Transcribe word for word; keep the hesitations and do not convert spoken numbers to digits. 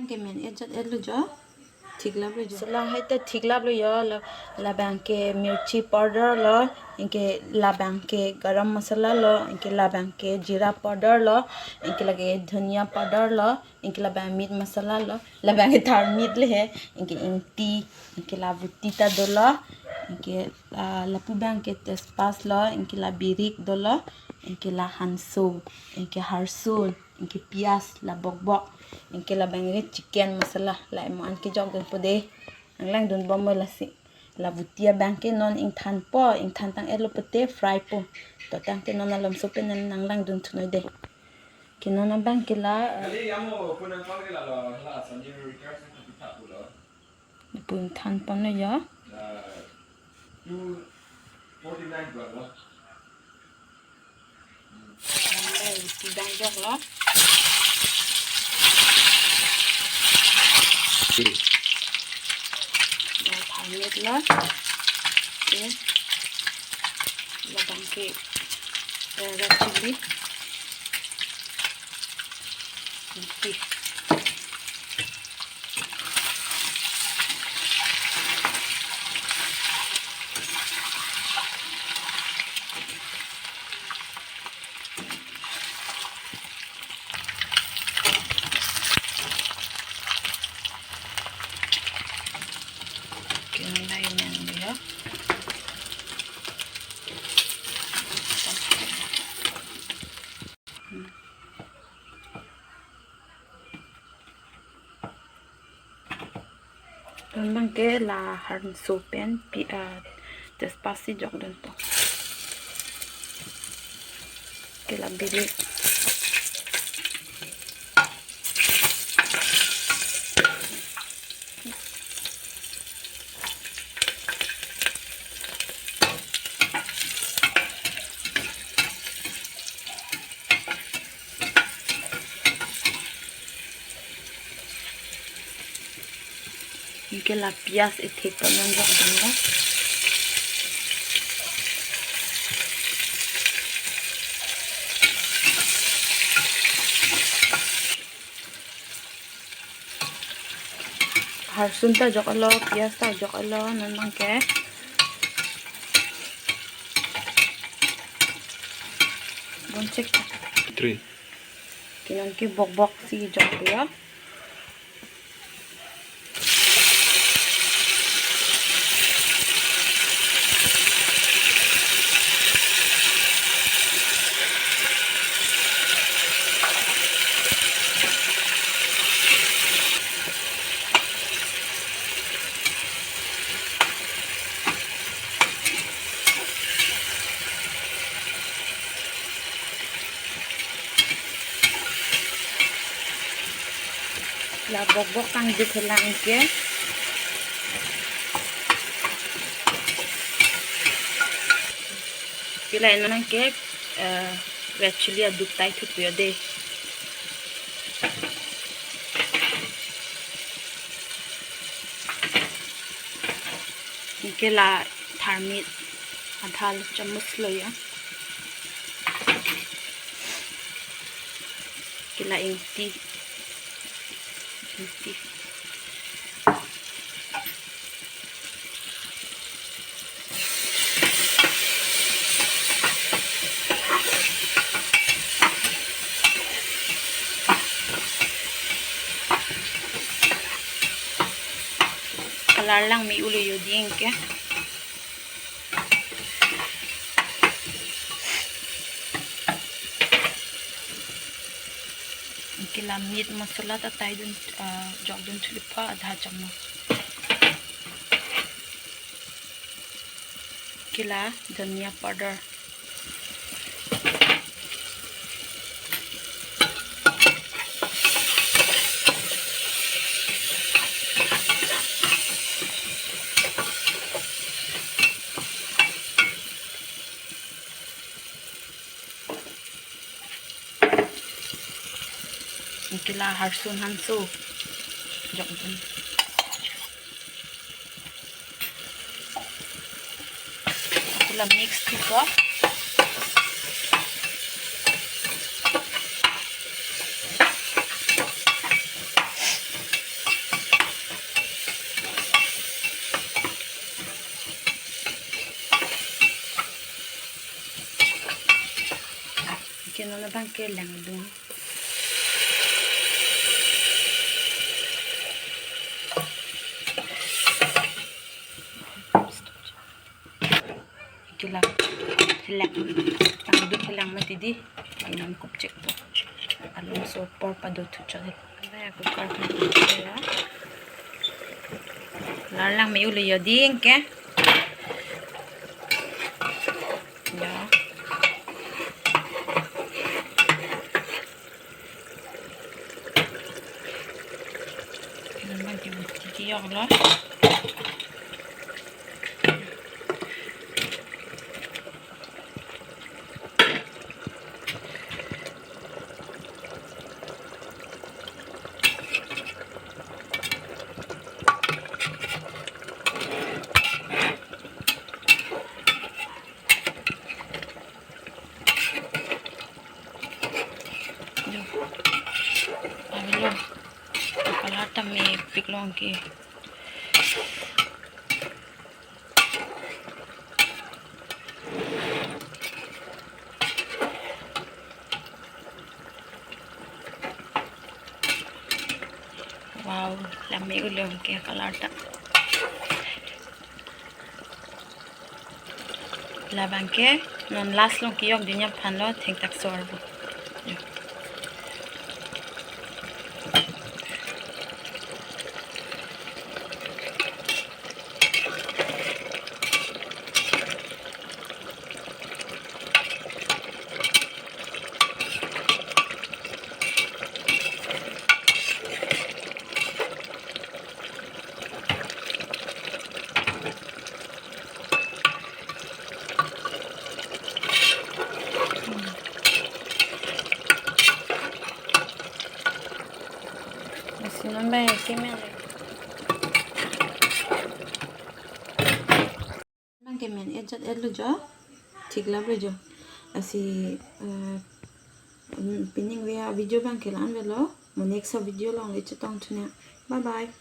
Ke men et jat et lo jo. Thik lap lo jo. Masala hai ta thik lap lo jo. La, labang ke mirchi powder lo, anke labang ke garam masala lo, anke labang ke jeera powder lo, anke lake dhania powder lo, anke labang meat masala lo, labang ke thar meat le he, anke ingti, anke la buti ta dolo, anke la, lapu abang ke tejpas lo, anke la birik dolo, anke la hanso, anke harsun, anke piyaj, la bokbok, anke labang ke chicken masala, la emo an kejok dunpo de. Nanglangdun bom mo lasi. La buti abang ke non ingthanpo, ingthan tang et lo pute fry po. To tangte non alomso pen nanglangdun thunoi de. Ke non abang ke la, eh, Kali amo punang pal ke la lo, la sani recharge ke kita pulo. Pu ingthan ponlo jo. La two forty nine pulo. Nang le isi dang jok lo. Oke. Ya, thar meat lo. Oke. Labang ke, eh, red chilli. Oke. Oke, nang lain yang dia. Labang ke la hanso pen pi, ah, tejpas si jok dunpo. Ke la birik. Anke la piyaj ethek pa non jok dun lo. Harsun ta jok lo, piyaj ta jok lo, non abang ke. Bon chek. Three. Ke non ke bokbok si jok lo. La bokbok tang jit helang ke. Ke la non abang ke, eh, red chilli aduk tai thut puyo de. Anke la thar meat adha chamus lo ya. Ke la ingti. Ingti. Color lang me-olo yo ding ke. Anke la meat masala ta tai dun, ah, jok dun thulipo adha chamus. Anke la dhania powder. Anke la harsun hanso jok dun. Anke la mix thupo. Labang ke langdun. Itulang, helang, tangduk helang mati di. Inam kupchek po. Along so apor pado thuchot. Ba ya cooker ko ya. Lalang me-u lo yo ding ke. Ya. Nang bang ke buti ke yok lo. Jo. Avelo. Colour ta mepik long ke. Wow, la me-u long ke colour ta. Labang ke non last long kiyok dun aphan lo, thengtak sor bo. Lasi non bang ke men. Bang ke men-et jat-et lo jo. Thik lap lo jo. Lasi, eh, mm, pining ave avideo bang ke la-an avelo. Mo next avideo along le chetong thunang. Bye bye.